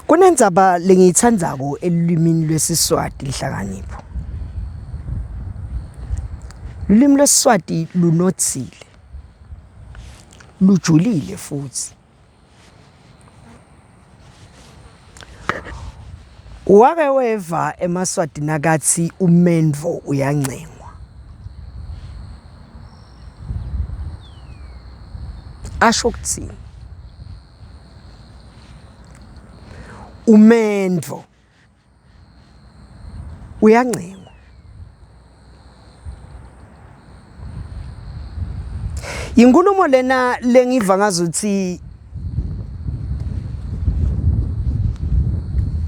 Kunendzaba lengiyitsandzako elulwimini lweSiswati Nhlakanipho. Lulwimi lweSiswati lunotsile, lujulile futsi. Wake weva emaSwati nakatsi umendvo uyancengwa? Asho kutsini? Umendvo uyancengwa. Yinkulumo lena lengiva ngazuthi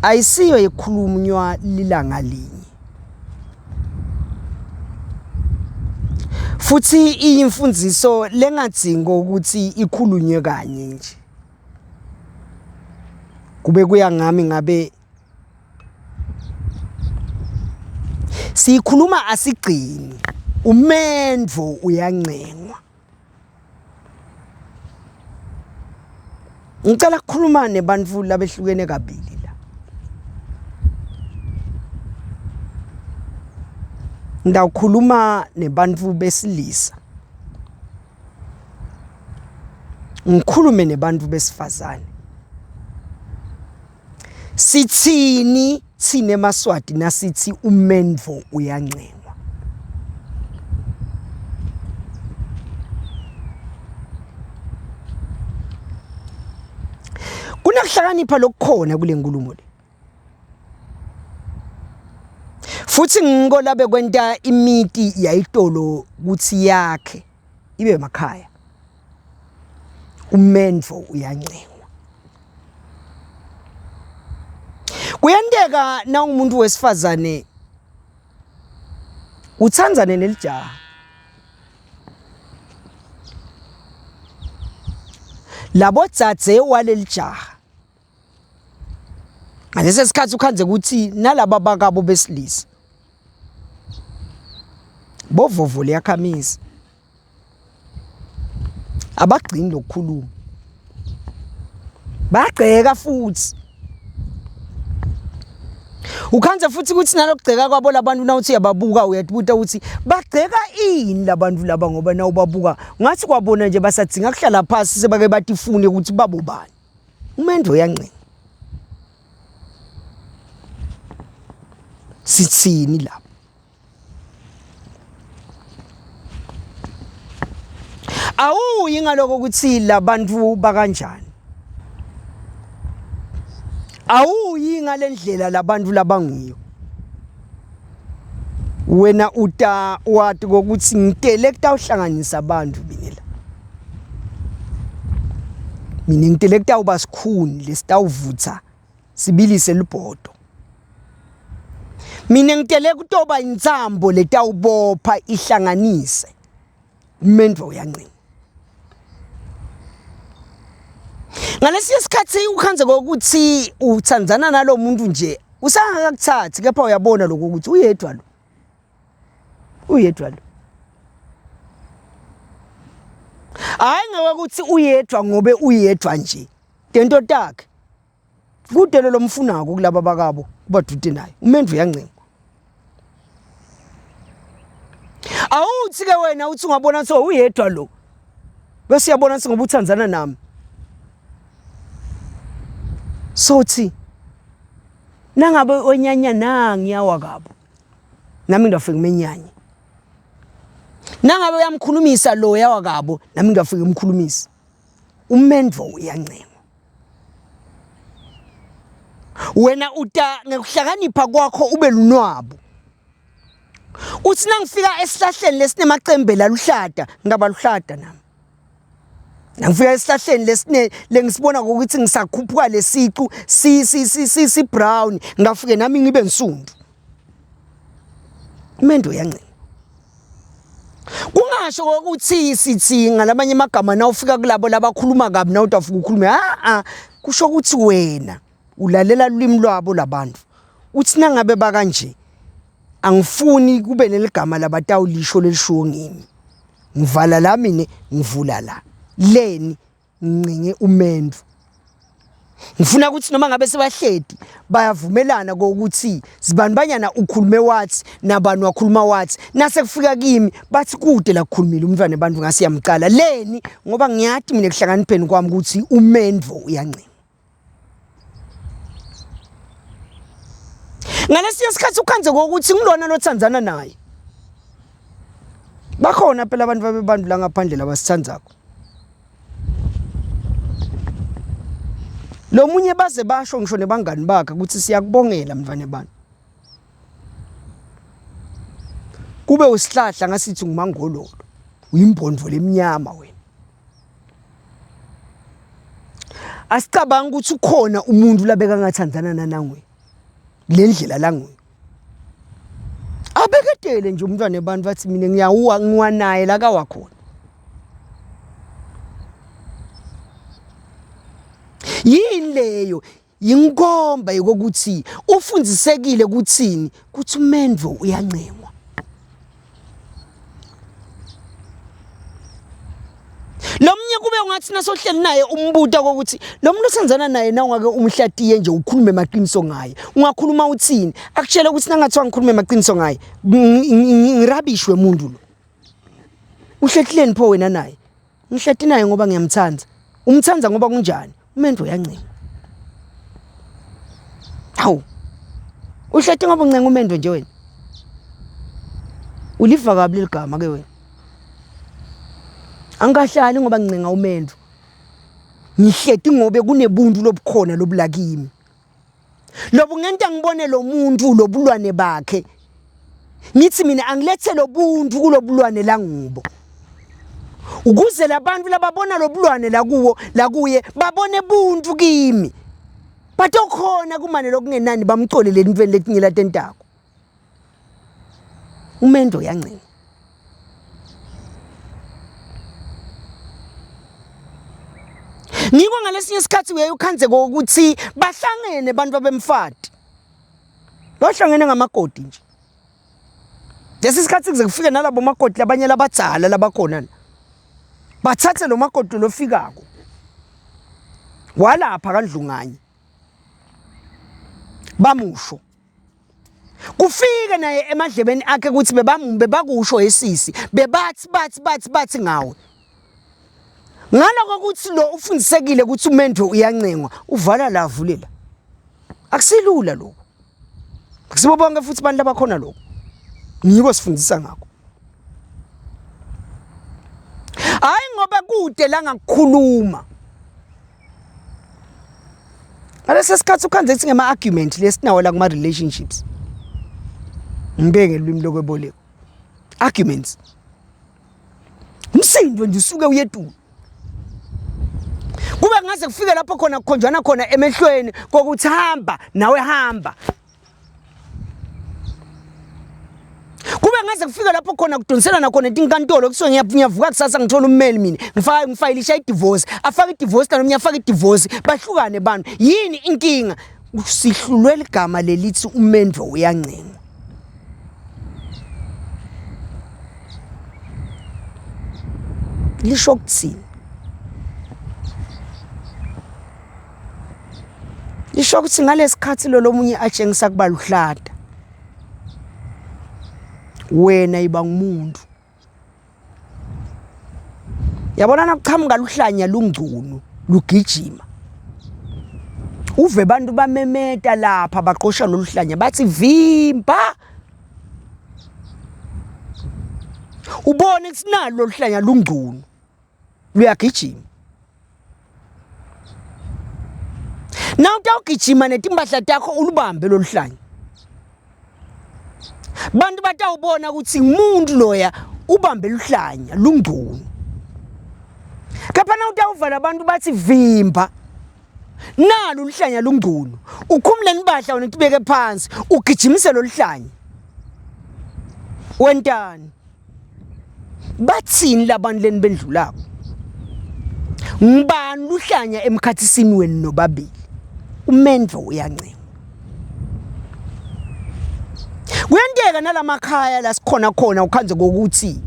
ayisiyo yekhulunywa lilanga linye. Futhi iyimfundiso lengadzingi ukuthi ikhulunywe kanye nje. Kube kuya ngami ngabe siyikhuluma asigcini umendvo uyancengwa. Ngicela kukhuluma nebantfu labehlukene kabili la. Ngitawukhuluma nebantfu besilisa. Ngikhulume nebantfu besifazane. Sitsini tsine emaSwati nasitsi umendvo uyancengwa? Kunakuhlakanipha lokukhona kule nkulumo le. Futsi ngiko labekwenta imiti yayitolo kutsi yakhe ibe makhaya. Umendvo uyancengwa. Kuyenteka nawungumuntu wesifazane utsandzane nelijaha. Labo dzadze walelijaha ngalesi sikhathi ukhandze ukuthi nalaba bakabo besilisa bovovo liyakhamisa abagcini lokukhuluma bagceka futhi ukhandze futhi ukuthi nalokugceka kwabo labantu nawuthi uyababuka uyatibuta ukuthi bagceka ini labantu laba ngoba nawubabuka ngathi kwabona nje basadzinga kuhlala phasi sebake batifune ukuthi babobani umendo uyancenga sithini lapho awuyi ngaloko ukuthi labantu bakanjani awuyi ngalendlela labantu labangiyo wena uta wati kokuthi ngitele kutawuhlanganisa abantu mina la mina ngitele kutawuba sikhuni lesitawuvutha sibilise libhodo mina ngitele kutoba intsambo letawubopha ihlanganise umendvo uyancina ngalesinye isikhathi ukhanze kokuthi uthandzana nalo muntu nje usangakakuthathi kepha uyabona lokho ukuthi uyedwa lo uyedwa lo hayi ngeke ukuthi uyedwa ngobe uyedwa nje tento takhe kude lo lomfunako kulaba bakabo kubadude naye umendvu uyancengwa awuthi ke wena uthi ungabona so uyedwa lo bese uyabona ukuthi ngoba uthandzana nami sothi nangabe onyanya nangiyawa kabo nami ngidafika ngimenyanye nangabe uyamkhulumisa lo yawa kabo nami ngidafika ngimkhulumisa umendvo uyancengwa wena uta ngekuhlakanipha kwakho ube lunwabu uthi nangifika esihlahleni lesinemacembe laluhlata ngaba luhlata nami ngifika esihlahleni lesine lengisibona ukuthi ngisakhuphuka lesicu si si si si, si brown ngafike nami ngibe nsundu imendo yancina kungasho ukuthi sithi ngalamanye amagama na ufika kulabo labakhuluma kabi na utafika ukhulume a a kusho ukuthi wena ulalela lulimi lwabo labantu uthi nangabe bakanje angifuni kube neligama labatawulisho lelishiwo ngimi ngivala la mina ngivula la leni ngincinge umendvo. Ngifuna ukuthi noma ngabe sebahleti bayavumelana kokuthi zibanibanyana ukhulume wathi nabani wakhuluma wathi nase kufika kimi bathi kude la kukhulumile umntwana abantu ngase yamqala leni ngoba ngiyati mina ekuhlakanipheni kwami ukuthi umendvo uyancima. Ngalesinye isikhathi ukhanze kokuthi ngilona lothandzana naye. Bakhona phela abantu babebantu la ngaphandle labasithandzako. Lo munye baze basho ngisho nebangani bakhe ukuthi siyakubongela mntwana bani. Kube usihlahla ngasithi ngumangololo, uyimbondvo lemnyama wena. Asicabanga ukuthi ukhona umuntu labeka ngathandana nanangwe. Le ndlela languyo. Abeketele nje umntwana ebantu bathi mina ngiyawuwa ngiwanaye la kawakhona. Yini leyo? Yinkomba yokuthi ufundisekile kuthini kuthi umendvo uyancengwa. Lo mnye kube ungathi nasohleli naye umbuta kokuthi lo muntu osenzana naye na ungake umhlatiye nje ukhulume emaqiniso ngaye. Ungakhuluma uthini? Akutshele ukuthi nangathiwa ngikhulume emaqiniso ngaye ngirabishwe umuntu lo. Uhlehleni pho wena naye? Ngihleti naye ngoba ngiyamthanda. Umthanda ngoba kunjani? Umendo uyancenga. Hawu. Uhleti ngoba uncenga umendo nje wena. Uliva kabi leligama ke wena. Angikahlali ngoba ngincenga umendo. Ngihleti ngobe kunebuntu lobukhona lobulakimi. Lobu ngenta ngibone lo muntu lobulwane bakhe. Ngithi mina angilethe lobuntu kulobulwane la ngubo. Ukuze labantu lababona lobulwane la kuwo la kuye babone buntu kimi. Batokhona kumane lokungenani bamcolele entweni letinye latentako. Umendo uyancenga. Ngiko ngalesinye isikhathi uyaye ukhanze kokuthi bahlangene abantu abemfati. Bahlangene ngamakoti nje. Lesi sikhathi kuze kufike nalabo makoti labanye labadzala labakhona la. Bathathe lo makoti lofikako. Walapha kaNdlunganye. Bamusho. Kufike naye emadlebeni akhe ukuthi bebakusho esisi bebathi bathi bathi bathi ngawe. Ngaloko ukuthi lo ufundisekile ukuthi umendvo uyancengwa uvala la avulela. Akusilula lokho. Akusibo bonke futhi abantu abakhona lokho. Ngiko sifundisa ngakho. Hayi ngoba kude la ngakukhuluma. Ngalesi sikhathi ukhanze ukuthi ngema argument lesinawo la kuma relationships. Ngibeke ngelwimi lokweboleko. Arguments. Umsindo nje usuke uyetulu. Kube ngaze kufike lapho khona kukhonjwana khona emehlweni kokuthi hamba nawe hamba. Kube ngaze kufike lapho khona kudonselana khona etinkantolo kuthiwa ngiyavuka kusasa ngithola ummeli mina ngifaka ngifayilisha idivorce afake idivorce nalomunye afake idivorce bahlukane bantu yini inkinga sihlulwe ligama lelithi umendvo uyancengwa lisho ukuthini Lisho ukuthi ngalesikhathi lo lomunye atshengisa kuba luhlata. Wena iba ngumuntu. Yabona nakuqhamuka luhlanya lungcunu lugijima. Uve abantu bamemeta lapha baqosha lolu hlanya bathi vimba. Ubone ukuthi nalo luhlanya lungcunu luyagijima. Na utawugijima netimpahla takho ulubambe lolu hlanya. Bantu batawubona ukuthi ngumuntu loya ubambe luhlanya lungcunu. Kepha na utawuvala abantu bathi vimba. Nalu luhlanya lungcunu. Ukhumule impahla wena utibeke phansi ugijimise loluhlanya. Wentani? Bathini labantu leni bendlulako? Ngubani luhlanya emkhathisini wenu nobabili? Umendvo uyancengwa. Kuyenteka nalamakhaya la sikhona khona ukhanze kokuthi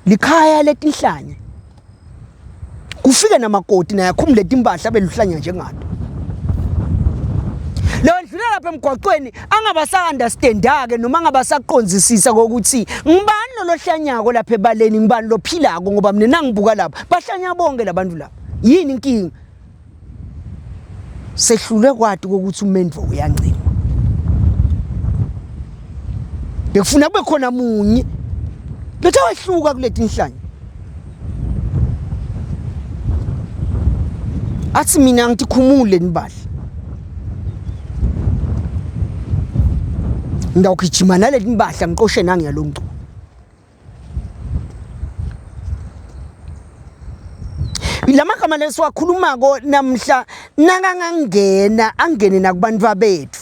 likhaya letinhlanya. Ufike namakoti naye akhumule timpahla abeluhlanya njengato. Lo ndlula lapha emgwaqweni angabasa-understanda-ke noma angabasaqonzisisa kokuthi ngibani lolo hlanyako lapha ebaleni, ngibani lophilako, ngoba mina nangibuka lapha bahlanya bonke labantu lapha. Yini inkinga? Sehlulwe kwati kokuthi umendvo uyancengwa. Bekufuna kube khona munye bethe wehluka kuleti nhlanya. Athi mina ngitikhumule nibadla. Ngidawugijima naleti mpahla ngiqoshe nangiya lo mculo. Lamagama lesiwakhulumako namhla nakangangena angene nakubantu bethu.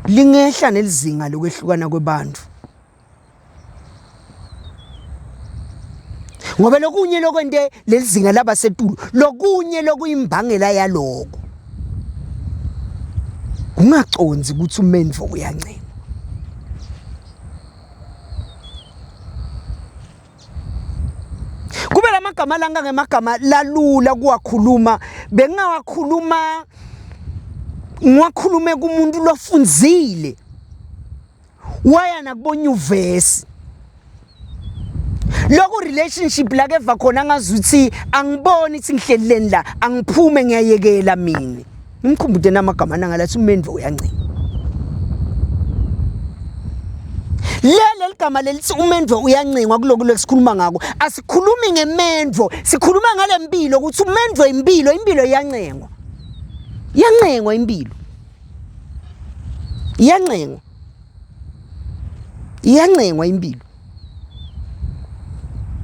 Lingehla nelizinga lokwehlukana kwebantu. Ngoba lokunye lokwente lelizinga laba setulu, lokunye lokuyimbangela yaloko. Kungaconzi ukuthi umendvo uyancengwa. Kube lamagama langa ngemagama lalula kuwakhuluma, bengingawakhuluma ngiwakhulume kumuntu lofundzile. Waya nakubonyuvesi. Loku relationship la keva khona ngazuthi angiboni ukuthi ngihlelileni la, angiphume ngiyayekela mina. Ngimkhumbute namagama nangalathi umendvo uyancengwa. Leli ligama lelithi umendvo uyancengwa kuloku lesikhuluma ngako. Asikhulumi ngemendvo, sikhuluma ngale mpilo ukuthi umendvo impilo, impilo iyancengwa. Iyancengwa impilo. Iyancengwa. Iyancengwa impilo.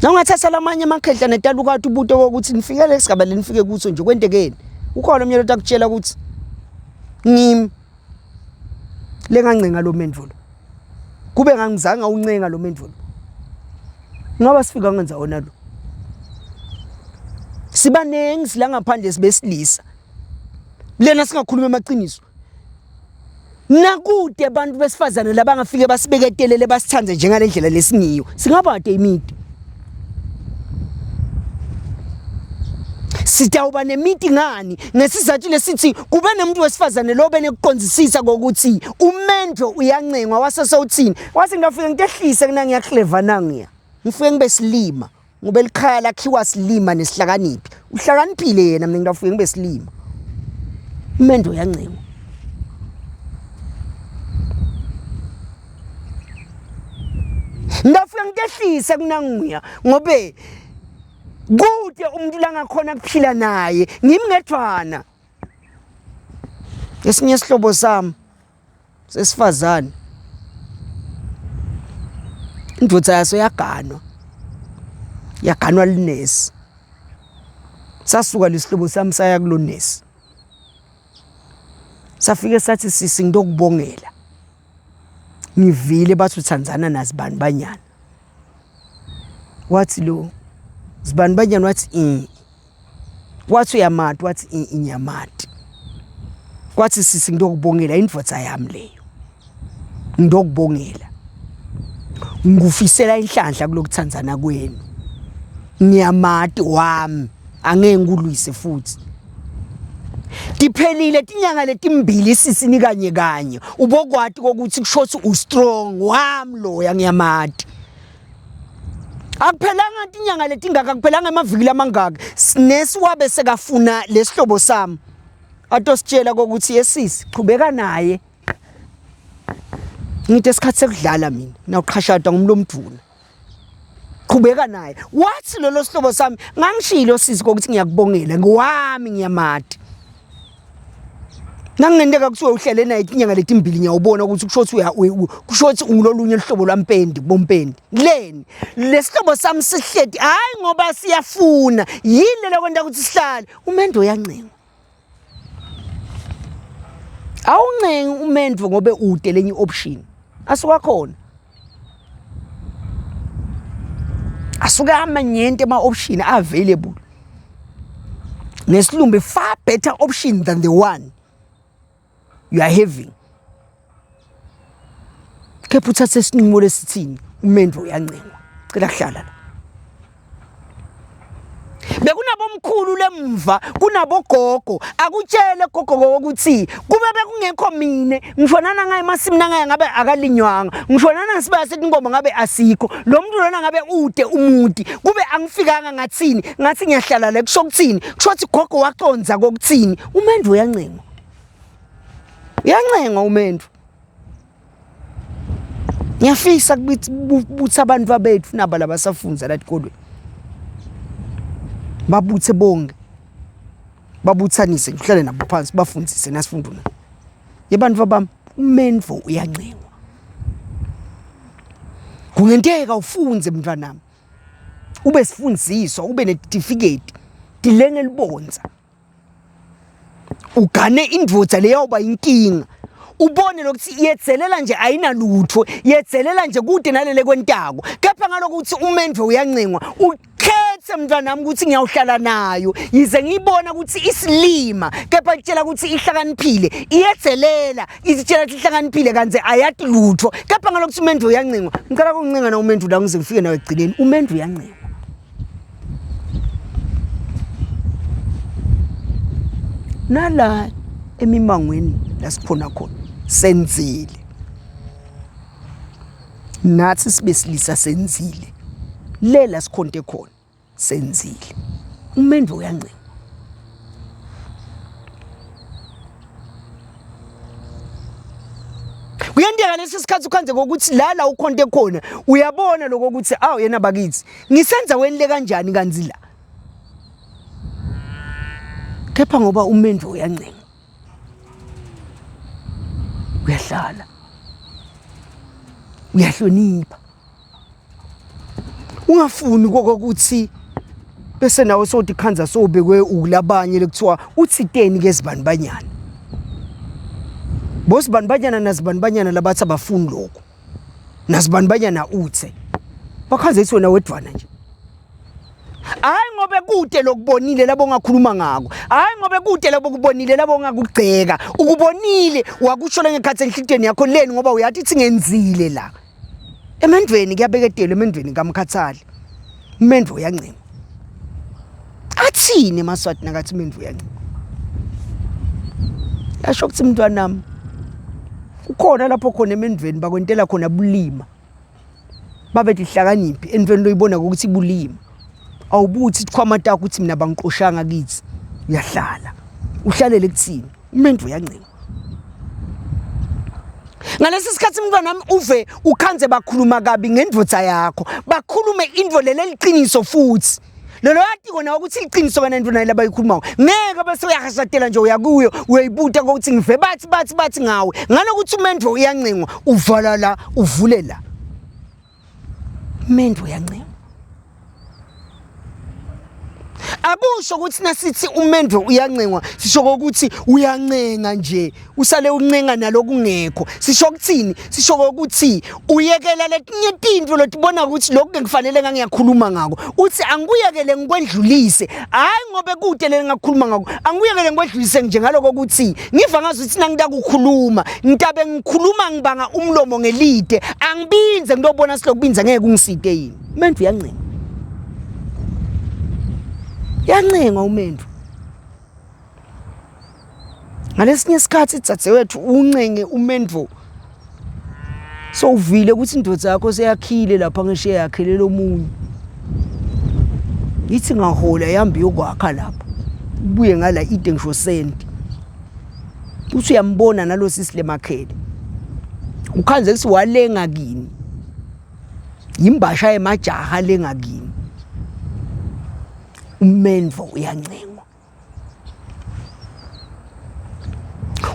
Nawungathatha lamanye amakhehla netalukati ubute ukuthi nifikele esigaba lenifike kuso nje kwentekeni. Ukhona omnye lotakutshela ukuthi ngimi lengancenga lo mendvulo. Kube ngangizange awuncenga lo mendvulo. Ngaba sifika ngenza wona lo. Sibanengi sila ngaphandle sibesilisa. Lena singakhuluma amaqiniso. Nakude abantu besifazane labangafike basibeketelele basithande njengale ndlela lesingiyo. Singabade imiti. Sitawuba nemiti ngani? Ngesizathu lesithi kube nomuntu wesifazane lo benekuqondisisa kokuthi umendvo uyancengwa wase sewuthini? Wathi ngafike ngitehlise kuna ngiyakleva nangiya. Ngifike ngibe silima. Ngoba elikhaya lakhiwa silima nesihlakaniphi. Uhlakaniphile yena mina ngafike ngibe silima. Umendo uyancengwa. Ngafike ngitehlise kunanguya ngobe kude umuntu langakhona kuphila naye ngimngedvwana. Esinye isihlobo sami sesifazane indvodza yaso yaganwa yaganwa linesi sasuka lesihlobo sami saya kulo nesi safike sathi sisi ngitokubongela ngivile bathi uthandzana nazibani banyana wathi lo zibani banyana wathi i wathi uyamati wathi inyamati kwathi sisi ngitokubongela indvodza yami leyo ngitokubongela ngikufisela inhlanhla kulokuthandzana kwenu ngiyamati wami angeke ngikulwise futhi Tiphelile tinyanga letimbili sisi nikanye kanye ubokwati kokuthi kusho ukuthi ustrong wami loya ngiyamati akuphelanga tinyanga letingaka akuphelanga amaviki lamangaka nesi wabe sekafuna lesihlobo sami atositshela kokuthi yesisi chubeka naye ngithi esikhathi sekudlala mina nawuqhashadwa ngumlomdvuna qhubeka naye wathi lolo sihlobo sami ngangishilo sisi kokuthi ngiyakubongela ngowami ngiyamati nangingenteka kuthiwa uhlele naye inyanga letimbili ngiyawubona ukuthi kusho ukuthi kusho ukuthi ungulolunye luhlobo lwampendi bompendi leni lesihlobo sami sihleti hayi ngoba siyafuna yini lelo kwenta ukuthi sihlale umendo uyancengwa awuncengi umendo ngobe ude lenye option asukakhona asuke amanyenti ama-option available ngesilumbi far better option than the one you are having kepha uthathe isinqumo lesithini umendo uyancengwa cela kuhlala la. Bekunabomkhulu lemva kunabogogo akutshele gogo ukuthi kube bekungekho mina ngishonana ngaye emasimini angaye ngabe akalinywanga ngishonana ngesibaya setinkomo ngabe asikho lo muntu lona ngabe ude umuti kube angifikanga ngathini ngathi ngiyahlala le kusho kuthini kusho ukuthi gogo waconza kokuthini umendu uyancengwa uyancengwa umendu Ngiyafisa kubutha abantu abethu naba labasafunza la etikolweni. Babuthe bonke. Babuthanise nje uhlale nabo phansi bafundise nasifundo na. Yebantu bami umendvo uyancengwa. Kungenteka ufunze mntwanami. Ube sifundziswa, ube netifiketi. Tilenge libonza. Ugane indvodza leyawuba inkinga. Ubone lokuthi iyedzelela nje ayinalutho, yedzelela nje kude nalele kwentako. Kepha ngalokuthi umendvo uyancengwa, ukhethe mntwanami ukuthi ngiyawuhlala nayo. Yize ngiyibona ukuthi isilima, kepha itshela ukuthi ihlakaniphile, iyedzelela, izitshela ukuthi ihlakaniphile kanti ayati lutho. Kepha ngalokuthi umendvo uyancengwa, ngicela kuncenga na umendvo la ngize ngifike nawe ekugcineni, umendvo uyancengwa. Nala emimangweni la sikhona khona senzile nathi sibesilisa senzile le la sikhonte khona senzile umendo uyancema Kuyenteka lesi sikhathi ukhanze ngokuthi la la ukhonte khona uyabona lokho ukuthi awu yena bakithi ngisenza wenile kanjani kanzi la. Kepha ngoba umendo uyancenga. Uyahlala. Uyahlonipha. Ungafuni kokuthi bese nawe sowuthi khanza sowubekwe ukulabanye lekuthiwa uthiteni ke sibani banyana. Bosibani banyana nasibani banyana labathi abafuni lokho. Nasibani banyana uthe. Bakhanze ithi wena wedwana nje. Hayi ngobe kude lokubonile labo ongakhuluma ngako. Hayi ngobe kude labo kubonile labo ongakugceka. Ukubonile wakusho ngekhathi enhlitweni yakho leni ngoba uyathi ithi ngenzile la. Emendvweni kuyabeketelwa emendvweni kamkhathali. Umendvo uyancengwa. Athini emaSwati nakathi umendvo uyancengwa? Yasho ukuthi mntwanami kukhona lapho khona emendvweni bakwentela khona bulima. Babe tihlakaniphi entweni loyibona ukuthi bulima. Awubuthi isikhwama takho ukuthi mina bangiqoshanga kithi. Uyahlala. Uhlalele kuthini? Umendvo uyancengwa. Ngalesi sikhathi mntwanami uve ukhanze bakhuluma kabi ngendvodza yakho. Bakhulume into lele liqiniso futhi. Lolo yati kona ukuthi iqiniso wena into nayo labayikhulumayo. Ngeke bese uyahashatela nje uyakuyo uyayibuta ukuthi ngive bathi bathi bathi ngawe. Ngalokuthi umendvo uyancengwa uvala la uvule la. Umendvo uyancengwa. Akusho ukuthi nasithi umendvo uyancengwa sisho ukuthi uyancenga nje usale uncenga nalokungekho sisho ukuthini sisho ukuthi uyekela letinye tintfo lotibona ukuthi lokhu ngikufanele ngangiyakhuluma ngako uthi angikuyekele ngikwendlulise hayi ngobe kude le ngakhuluma ngako angikuyekele ngikwedlulise nje ngaloko ukuthi ngiva ngazi ukuthi nangitakukhuluma ngitabe ngikhuluma ngibanga umlomo ngelide angibinze ngitobona silokubinza ngeke ungisite yini Umendu uyancenga. Uyancenga umendu. Ngalesinye isikhathi dzadzewethu uncenge umendu. Sowuvile ukuthi indoda yakho seyakhile lapha ngesheya yakhelela omunye. Ithi ngahola yambi yokwakha lapha. Ubuye ngala ide ngisho senti. Uthi uyambona nalo sisi lemakhele. Ukhanze kuthi walenga kini. Yimbasha yemajaha lengakini. Umendvo uyancengwa.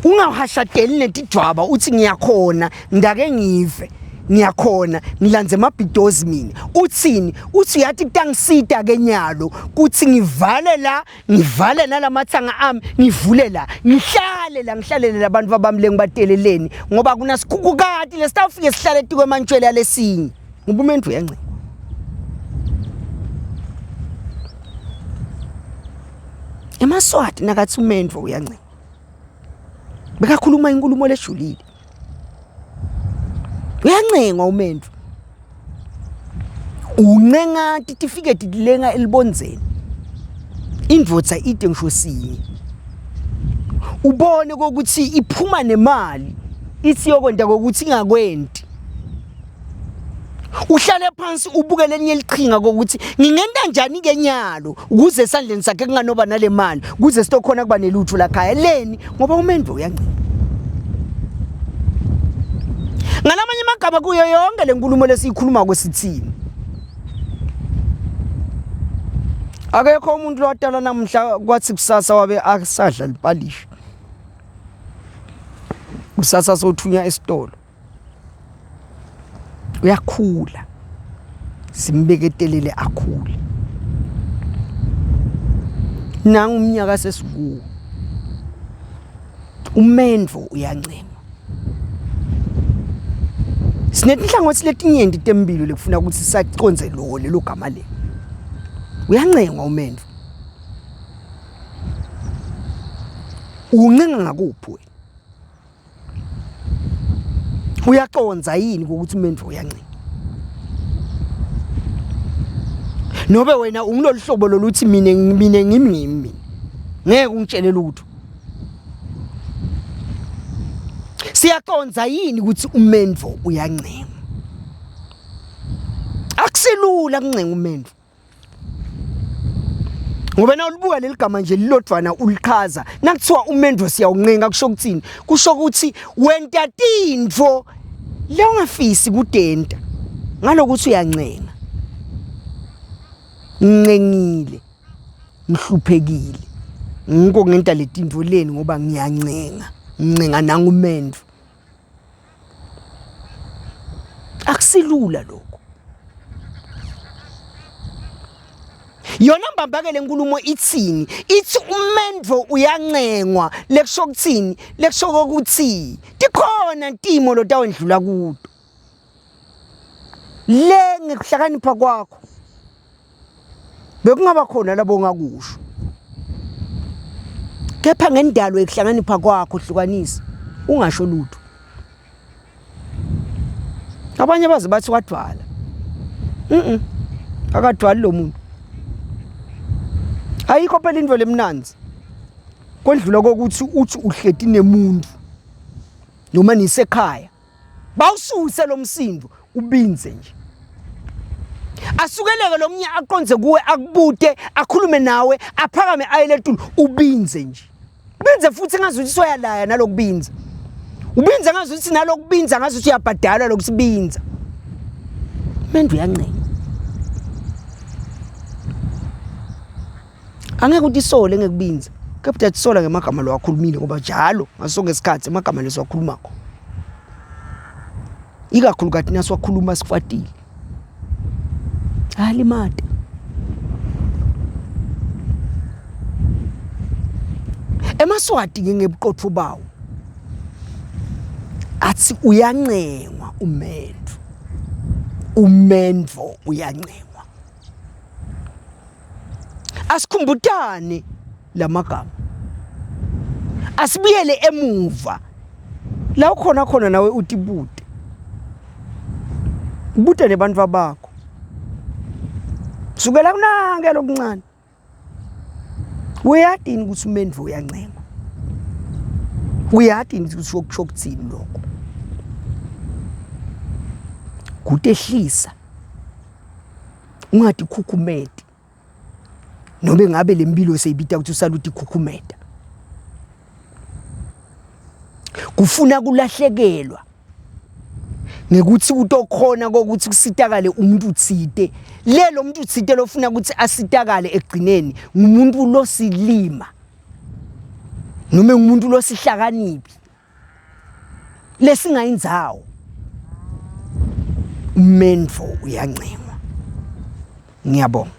Ungahashadeli netidvwaba uthi ngiyakhona ngidake ngive ngiyakhona ngilandze emabhidozi mina uthini uthi uyathi kutangisita ke nyalo kuthi ngivale la ngivale nalamathanga ami ngivule la ngihlale la ngihlalele labantu babami lengibateleleni ngoba kunasikhukukati lesitawufike sihlale etikwe emantshwele yalesinye ngoba umendu uyancika emaswati nakathi umendvo uyancika bekakhuluma inkulumo lejulile uyancengwa umendvo uncenga titifiketi tilenga elibondzeni. Indvodza ite ngisho sinye. Ubone kokuthi iphuma nemali ithi yokwenta kokuthi ingakwenti. Uhlale phansi ubuke lelinye liqhinga kokuthi ngingenta njani ke nyalo ukuze esandleni sakhe kunganoba nale mali ukuze sitokhona kuba nelutho lakhaya leni ngoba umendo uyancina. Ngalamanye amagama kuyo yonke lenkulumo lesiyikhuluma kwesithini. Akekho umuntu lowatala namuhla kwathi kusasa wabe asadla lipalishi. Kusasa sothunya esitolo. Uyakhula. Simbeketelele akhule. Nangu umnyaka sesikuwo. Umendvo uyancema. Sinetinhlangothi letinyenti temphilo lekufuna ukuthi sacondze lo lelo gama lelo. Uyancengwa umendvo. Uncenga ngakuphi wena? Uyacondza yini ukuthi umendvo uyancenga? Nobe wena ungilolu hlobo loluthi mina mina ngimi ngimi mina. Ngeke ungitshele lutho. Siyacondza yini ukuthi umendvo uyancenga? Akusilula kuncenga umendvo. Ngoba na ulibuka leli gama nje lilodvwana ulichaza nakuthiwa umendvo siyawuncenga kusho ukuthini? Kusho ukuthi wenta tintfo lewungafisi kutenta ngalokuthi uyancenga. Ngincengile. Ngihluphekile. Ngiko ngenta letintfo leni ngoba ngiyancenga. Ngincenga nangumendvo. Akusilula lokho. Yona mbamba-ke le nkulumo ithini? Ithi umendvo uyancengwa lekusho kuthini? Lekusho kokuthi tikhona timo lotawendlula kuto. Le ngekuhlakanipha kwakho bekungaba khona labo ongakusho. Kepha ngendalo yekuhlakanipha kwakho hlukanisa ungasho lutho. Abanye baze bathi wadwala. Mhm. Akadwali lo muntu. Ayikho phela into lemnanzi. Kwendlula kokuthi uthi uhleti nemuntu noma nisekhaya. Bawususe lo msindo ubinze nje. Asukeleke lo mnye aqonze kuwe akubute akhulume nawe aphakame aye letulu ubinze nje. Ubinze futhi ngazuthi soyalaya nalokubinza. Ubinza ngazuthi nalokubinza ngazuthi uyabhadalwa lokusibinza. Mendu uyancenga. Angeke utisole ngekubinza. Kepha uyatisola ngemagama lowakhulumile ngoba njalo ngaso sonke isikhathi amagama lesiwakhulumako. Ikakhulukati nasiwakhuluma sikwatile. Alimata. EmaSwati ke ngebuqotho bawo athi uyancengwa umendvo. Umendvo uyancengwa. Asikhumbutane lamagama. Asibuyele emuva. La ukhona khona nawe utibute. Ubute nebantu bakho. Sukela kunanke lokuncane. Uyati yini ukuthi umendvo uyancengwa? Uyati yini ukuthi kusho kuthini lokho? Kutehlisa. Ungatikhukhumeti. Nobe ngabe lempilo seyibita ukuthi usale utikhukhumeta. Kufuna kulahlekelwa ngekuthi utokhona kokuthi kusitakale umuntu uthite lelo muntu uthite lofuna ukuthi asitakale ekugcineni ngumuntu losilima noma ngumuntu losihlakaniphi lesingayindzawo umendvo uyancengwa ngiyabonga.